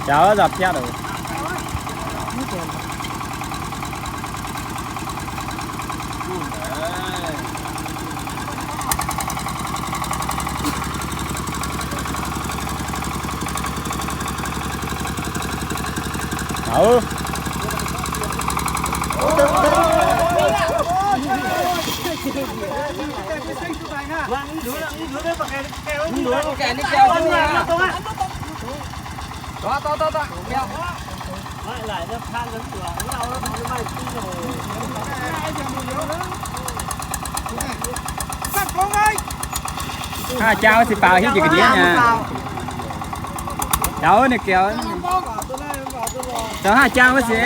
Jauv nzauh piatv oc. Taux. Haav jaa wuov se faaux hiuv jiex ga'ndiev nyei. Taux ninh gaux. Zoux haav jaa wuov se.